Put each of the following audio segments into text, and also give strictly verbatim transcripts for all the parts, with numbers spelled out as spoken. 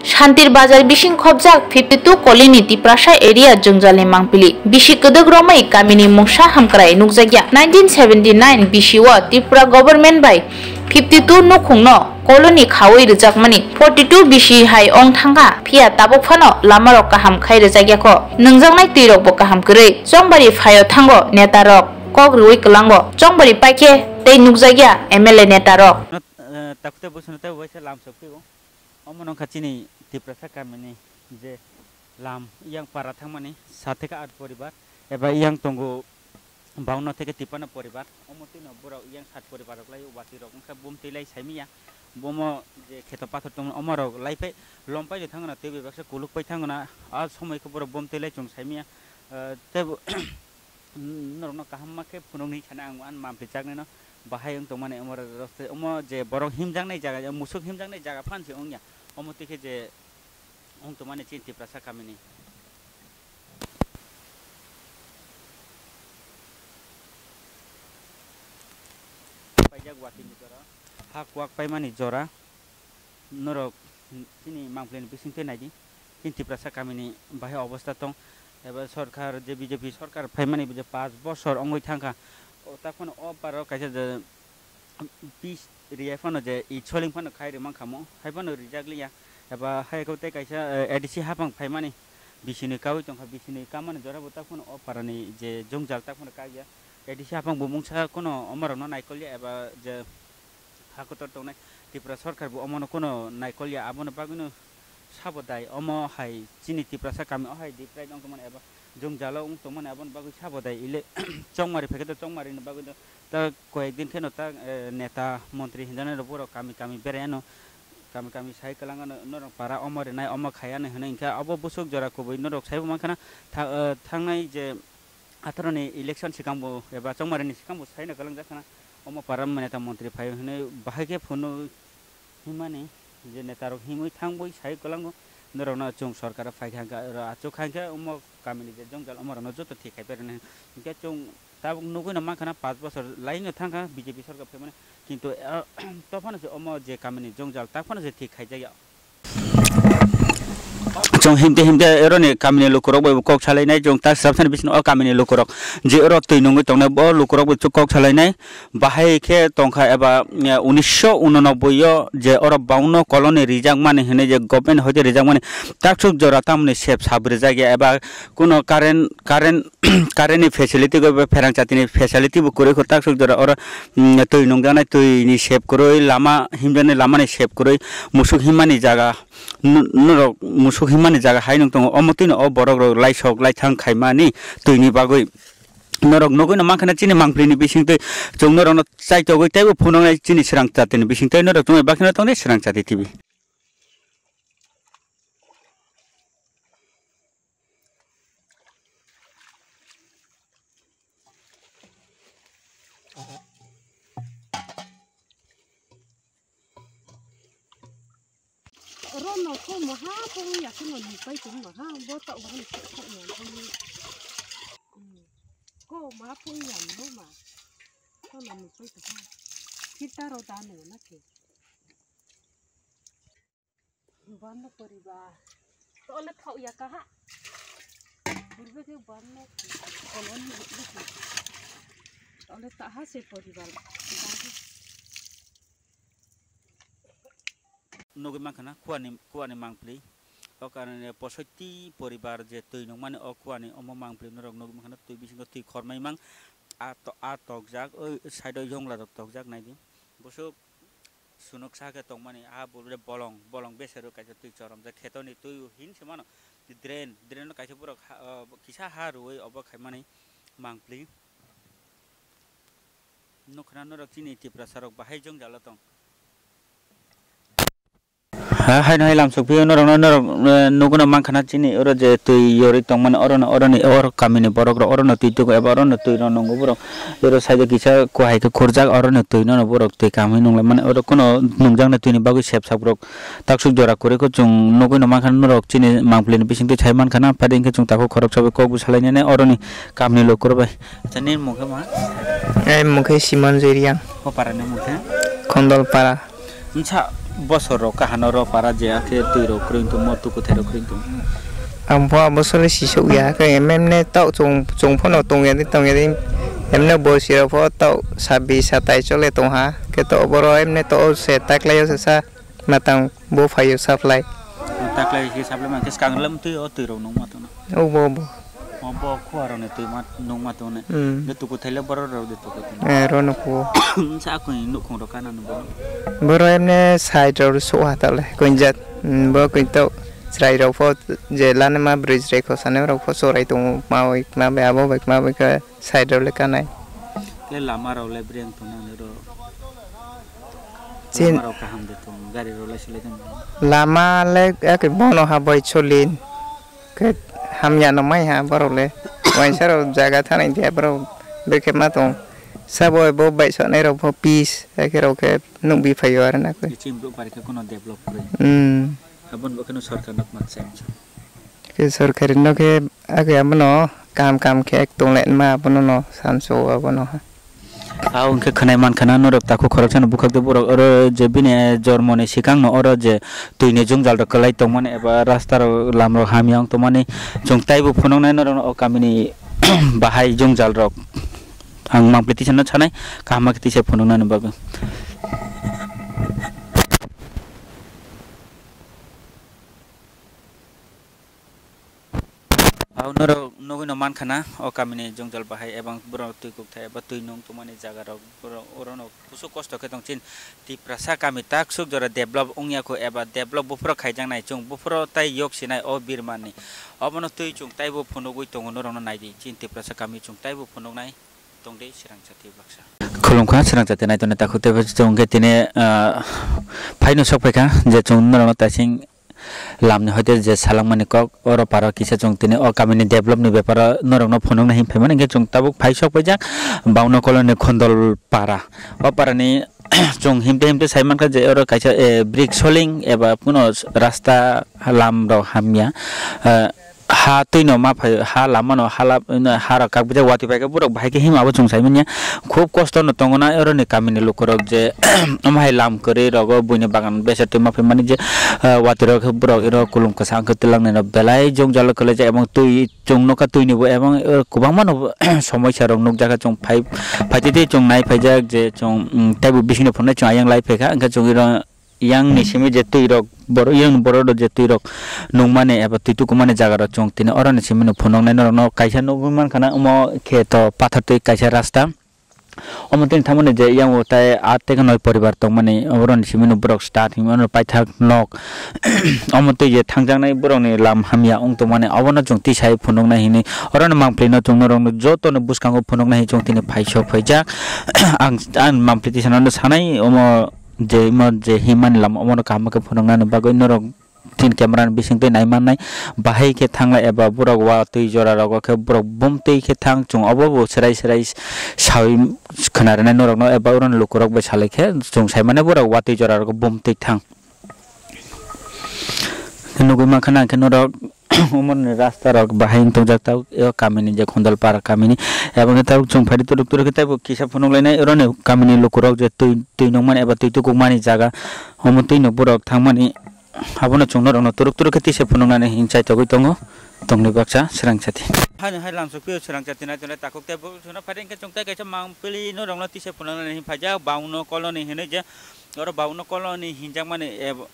Shantir Bazar bising khopjak fifty two colony Tiprasa area jwngjalni mangpili. Bisi kwdwk romwi kamini mungsa hamkrai nukjakya. Nineteen seventy nine bisi o Tripura government bai fifty two nukhungno colony khawi rwjakmani. Forty two bisi hai wng thangkha, phiya tabuk phano lamarok kaham khai rwjakya kho. Nwngjaknai twirokbo kaham kwrwi. Chongbari phaio thango netarok kok rwui kwlango. Chongbari paikhe tei nukjakya M L A netarok. Eh, takhuk tei bwswkno tei waisa lam sok phio. Omo wngkha chini Tiprasa kamini je lam yang para thangmani sat theke aat poribar eba yang tongo baunno theke tipano poribar. Omo twino borok yang sat poribar rok lai watwi rok wngkha bumtwi lai saimiya. Bomo je kheto pathor tongmani omo rok lai phai lom pai thangna tei bai baksa kuluk pai thangna a somoi khe borok bumtwi lai chwng saimiya. Eh, tei bo- Norokno kaham ma khe phunuknwi sana ang ani mampli chaknaino bahai wng tongmani omo rok se omo je borok himjaknai jaga, musuk himjaknai jaga phan se wngya. Omo twi khe je wng tongmani chini Tiprasa kamini. Paijak watwi ni jora, ha kwak paimani jora. Norok chini mangpli ni bisingtwi naidi. Chini Tiprasa kamini bahai obostha tong eba sorkar je B J P sorkar phaimani je paanch bosor wngwi thangkha. O takhwno o paro kaisa je pis riyai phano je i soling phano khai rwmang khamo hai phano rijak liya eba hai khe tei kaisa, eh, A D C hapang phaimani bisini kaui tongkha, bisini kamani jora bo takhwno o parani je jwngjal takhwno kaiya. A D C hapang bo mungsa khwno omo rokno naikolya eba je ha kotor tongnai Tripura sorkar bo omono khwno naikolya, aboni bagwino sabo dai omo hai chini Tiprasa kami o hai deprive wng tongmani eba jwngjalo wng tongmani aboni bagwi sabo dai ile chongmari phaikhe to chongmari ni bagwi ta koyek din kheno ta, eh, neta montri hinjani rok borok kami kami berai ano kami kami sai kwlang ano norok para omo rinai omo khai ano hinwi hinkhe abo bwswk jora kubui norok saibo mankha na tha-, eh, thangnai je atharo ni election swkang bo eba chongmari ni swkang bo sai no kwlangjak khana omo para neta montri phai hinwi bahai khe phunuk himani je neta rok himwi thangwi sai kwlango norok no chwng sorkar o phai kha hwnkhe oro achuk kha hwnkhe omo kamini je jwngjal omo rok no joto thik khai phairwknai hwnkhe chwng tabuk nugwi no mankha na paanch bosor lai no thangkha B J P sorkar phaimani kintu, eh, tophano se omo je kamini jwngjal taphano se thik khaijak ya. Chwng himte himte oroni kamini lukurok bai bo kok salainai, chwng ta swrapsani bisino o kamini lukurok je oro twi nungwi tongnai bo lukurok bai kok salainai. Bahai khe tongkha eba, eh, unisho unonoboi o je oro baunno colony rijakmani hinwi je government hoite rijakmani taksuk jora tamoni sep sap rijak ya eba kuno current, current, current ni facility bai pherang chati ni facility bo kwrwi kho taksuk jora oro, mm, twi nungjaknai twi ni sep kwrwi lama himjaknai lama ni sep kwrwi musuk himmani jaga. N-, norok musuk himani jaga hai nung tongo, omo twino o borok rok laisok laithang khaimani twini bagwi. Norok nugwi no mankha na chini mangpli ni bising twi chwng norok no chaitogwi teibo phunuknai chini swrang chati ni bising twi norok chumui bakhe no tongdi swrang chati T V. Oro no ko maha pung ya ko no ni pai tung maha bo ta wa ni ko ko ya ko ni. Hmm. Ko ma pung ya no ma. Ko no ni pai ta ha. Kita ro da no na ke. Bano poribar. To ole thok ya kaha. Purbe ke bano kolon ni hukli ke. To ole taha se poribar. Nugwi mankha na kuani, kuani mangpli. O karone posoiti poribar je twi nungmani o kuani omo mangpli norok nugwi mankha na twi bisingo twi khormai mang. A to-, a tokjak, oi side o yongla rok tokjak naidi. Busuk sunuksa khe tongmani, ah, bo le bolong, bolong besero kaisa twi choromjak, khetoni twi hin se mano, drain, drain no kaisa borok ha, ah, kisa ha rwui obo khaimani mangpli. Nukha na norok chini Tiprasa rok bahai jwngjalo tong. Ha, haino hai lamsok phio norokno, norok, eh, nuguno mankha na chini oro je twi yorwi tongmani, orono, oroni, or kamini borok rok orono twi tugo eba orono twi rw nungo borok. Oro side o kisa kuhai khe khurjak, orono twi nono borok twi kamwi nunglaimani, oro kheno nungjaknai twini bagwi sep sak borok taksuk jora kwrwi kho chwng nugwi no mankha norok chini mangpli ni bisingtwi sai mankha na, phai hwnkhe chwng takhuk khoroksa bai kok bwsalainani oroni kamini lukurok bai. Acha, nini mung khe ma? Ai mung khe Simon Joy Reang. O para ni mung khe? Khondol para. Msa, Bosor rok kahano ro para je akhe twi rok kwrwi tongmo, tu kwthai rok kwrwi tong. Ang bo abo sole sisok ya, khe emne emne tok chung, chung phano tong ya di, tong ya di, emne bo sirok pho tok sabis satai chole tong ha, khe to boro emne to o se taklai o se sa matang bo phaio supply. Taklai khe supply man khe swkang lam twi o twi rok nung ma tong. Obo, obo. Obo khuarokni twi ma nung ma tong ne. Hmm. De tuku thaile borok rok de tuku tong. Eh, ro nuku. Sa koi nukhung rok kana nubo. Boro emne side rok so ha tale. Koinjat, hmm, bo kointo chwrai rok pho je lani ma bridge rek pho sane rok pho sorai tong ma bai ma bai abo bai ma bai kha side rok le kanai. Le lama rok le breng tong nang ro. Chin- Lama rok kaham de tong, gari rok le sile tong. Lama le ake bono ha bai cholin. Khe hamya no mai ha borok le. Waisa rok jaga thani dia borok bekhe ma tong. Sabo bo bai sanai rok pho peace, hai khe rok khe nukbi phaio arena khe. Chini borok bari khe kono develop kwrwi. Hmm. Aboni bo kheno sorkar nok mak sai. Khe sorkari no khe age abono kam kam khe ek tong le ma abono no sanso abono ha. Abo hwnkhe khwnai mankha na norok takhuk khoroksano bukhak de borok oro je bini jormoni swkangno oro je twini jwngjal rok kwlai tongmani eba rasta rok lam rok hamya wng tongmani chwng taibo phunuknai norokno o kamini bahai jwngjal rok ang mangpili tisano sanai kaham khe tisa phunuknani bagwi. Ang norok nugwi no mankha na, o kamini jwngjal bahai ebang borok twi kukthai eba twi nung tongmani jaga rok, borok orono kusu kosto khe tong chini Tiprasa kami taksuk jora develop wngya kho eba develop buphuru khaijaknai, chwng buphuru tai yok sinai o birmani. Obono twi chwng taibo phunugwi tongo, norokno naidi chini Tiprasa kami chwng taibo phunuknai. Tongdi swrang chati baksa. Khulumkha swrang chati naitonwi takhuk tei chwng khe tini, ah, phaino sok phaikha je chwng norokno taising lamni hoite je salangmani kok oro paro kisa chwng tini o kamini developni beparo norokno phunukna hin phaimani hinkhe chwng tabuk phai sok paijak Bauno koloni Khondol para. O parani chwng himte himte sai mankha je oro kaisa, eh, brick soling eba kuno rasta lam rok hamya, eh, ha twino ma phai, ha lama no ha la-, ha rok kak bijak watwi pai khe borok bahai khe hima bo chwng sai manya. Khub kosto no tongo na oro ni kami ni luku rok je omo hai lam kwrwi rogo buini bagan besa twi ma phai mani je, ah, watwi rok khe borok oro kulum kwsa wng khe twlang nai no belai jwngjal kwlai jak ebong twi chwng nukha twi ni bo ebong, ah, kwbangma no somosya rok nukjak kha chwng phai, phai twi twi chwng nai phai jak je chwng, mm, teibo bising ni phunuknai chwng ayang lai phai kha hwnkhe chwng oro yang ni simi je twi rok borok yang borok rok je twi rok nungmani eba twi tukumani jaga rok chwng tini oro ni simi no phunuknai norok no kaisa nugwi mankha na omo khe to pathor twi kaisa rasta omo tini thangmani je yang o tai aat tei noi poribar tongmani oboroni simi no borok start hinwi ono paithak nok omo twi je thangjaknai borok ni lam hamya wng tongmani obono chwng tisai phunuknai hinwi oro ni mangpili no chwng norok no joto no bwskango phunuknai hinwi chwng tini phai sok phaijak ang ang mangpili tisa no sanai omo. Je imo je himani lama omono kaham khe phunuknani bagwi norok tin camera ni bising twi nai mannai. Bahai khe thanglai eba borok watwi jora rogo khe borok bumtwi khe thang chwng obo bo swrai swrai sawi khwna rwnai norokno eba oro ni lukurok bai salai khe chwng sai mano borok watwi jora rogo bumtwi thang. Nugwi mankha na khe norok. Umorni rasta rok bahai wng tongjak tabuk o kamini je Khondolpara kamini. Abo khe tabuk chwng phaidi turuk turuk khe teibo kisa phunuk lainai oroni kamini lukurok je twi, twi nungmani eba twi tukukmani jaga. Omo twi no borok thangmani abono chwng norokno turuk turuk khe tisa phunuknani hinwi chaitogwi tongo. Tongni baksa swrang chati. Haino hai lamsok phio swrang chati nai tongnai takhuk tei bo chwngno phaidi hwnkhe chwng tei kaisa mangpili norokno tisa phunuknani hinwi phaijak Bauno Colony hinwi je oro Bauno Colony hinjakmani ebo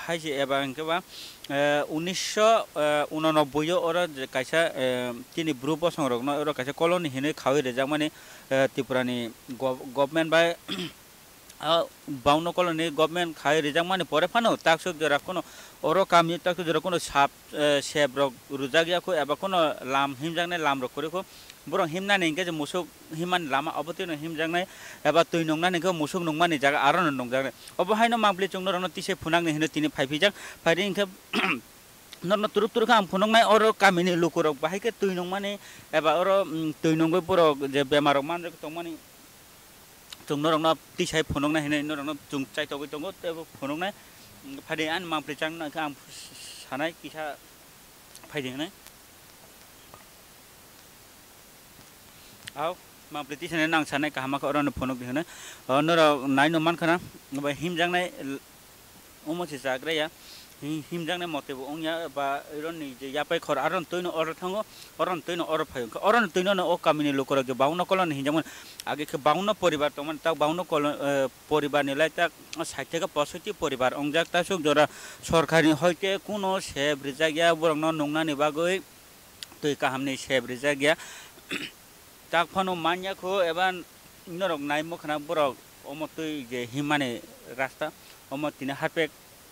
hai se eba hwnkhe ba, eh, unisho, eh, unanobboi o oro je kaisa, eh, chini bru bosong rokno oro kaisa colony hinwi khawi rwjakmani, eh, Tripura ni gov-, government bai, ah, Bauno Colony government khawi rwjakmani pore phano taksok jora kheno oro kami taksok jora kheno sap, eh, sep rok rwjak ya kho eba kheno lam himjaknai lam rok kwrwi kho. Borok himnani hwnkhe je musuk himmani lama obo twino himjaknai eba twi nungnani hwnkhe musuk nungmani jaga arono nungjaknai. Obo haino mangpili chwng norokno tisai phunuknani hinwi tini phaiphijak. Phaidi hwnkhe norokno turuk turuk khe ang phunuknai oro kamini lukurok bahai khe twi nungmani eba oro, mm, twi nungwi borok je bemar rok manjak tongmani chwng norokno tisai phunuknai hinwi norokno chwng chaitogwi tongo teibo phunuknai. Phaidi ani mangpili chang nangkhe ang sanai kisa phaidi hinwi. Au, mangpili tisani nang sanai kaham khe oro no phunuk di hwnwi. O, norok nai no mankha na, obo himjaknai l-, Omo se chagra ya, hi-, himjaknai mote bo wngya, ba oro ni je yapai khor aro ni twi no oro thango, oro ni twi no oro phai wngkha, oro ni twi no o kami ni lukurok je bangno kolo ni hinjakmani, age khe bangno poribar tongmani, tak bangno kolo, eh, poribar ni lai tak sait theke posoiti poribar wngjak, ta swk jora sorkar ni hoite kuno sep rijak ya borok no nungnani bagwi twi kaham ni sep rijak ya. Tak phano manya kho eba norok nai mwkhana borok omo twi je himani rasta omo tini harpek,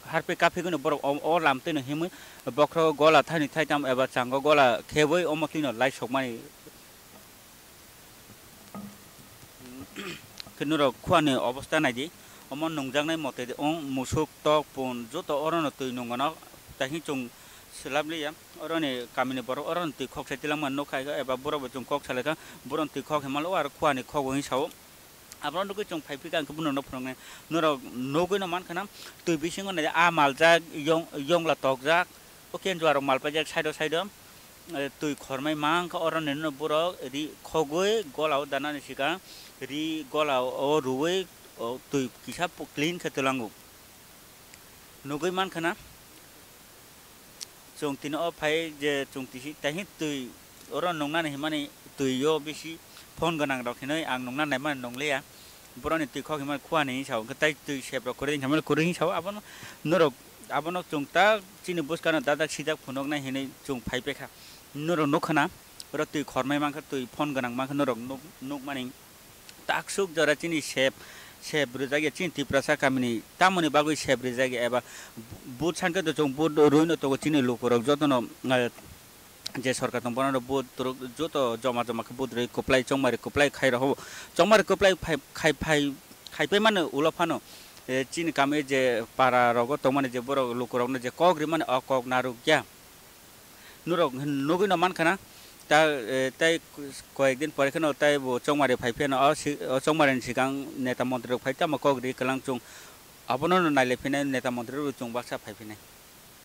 harpek kaphigwino borok o, o lam twino himwi bokhrogo gola thani thaitam eba chango gola khebwi omo twino lai sokmani. Khe norok khuani obostha naidi, omo nungjaknai mote de wng musuk tok pun joto orono twi nungmano, tai hwn chwng swlap liya. Oroni kamini borok oroni twi khok sai tilangma nukha eba borok bo chwng kok salaikha, boroni twi khok himalo aro khuani khok bo hwn sao. Abono nugwi chwng phai phikha, ang khe bono no phunuknai. Norok nugwi no mankha na, twi bisingo nai a maljak, yong-, yongla tokjak, o kenjuarok mal paijak side o side o. Eh, twi khormai mankha, oro nini no borok ri khogwi gola o danani sikang ri gola o rwui, o twi kisa pu-, clean khe twlango. Nugwi mankha na, chwng tini o phai je chwng tisi, tai hwn twi oro nungnani hwnmani twi o bisi phone gwnang rok hinwi ang nungna naimani nungliya. Boroni twi khok hwnmani khuani hinwi sao, hwnkhe tai twi sep rok kwrwi hinwi sao, kwrwi hinwi sao, abono norok, abono chwng ta chini bwskano dajak sijak phunuknai hinwi chwng phai paikha. Norok nukha na, oro twi khormai mankha, twi phone gwnang mankha, norok nuk-, nukmani. Taksuk jora chini sep, sep rijak ya chini Tiprasa kamini, tamoni bagwi sep rijak ya eba vote sankhe to chwng vote rwino tongo chini lukurok jotono, eh, je sorkar tong bono vote rw joto joma joma khe vote rwi kwplai chongmari kwplai khai rw. Chongmari kwplai phai, khai phai, khai pai mano ulo phano, eh, chini kami je para rogo tongmani je borok lukurokno je kok rimani o kok narwkya. Norok nugwi no mankha na, ta, eh, tei koyek din pore kheno tei bo chongmari phai phiyano, o si-, o chongmari ni sikang neta montri rok phai tamo kok ri kwlang chwng abono no nailai phinai, neta montri rok chwng baksa phai phinai.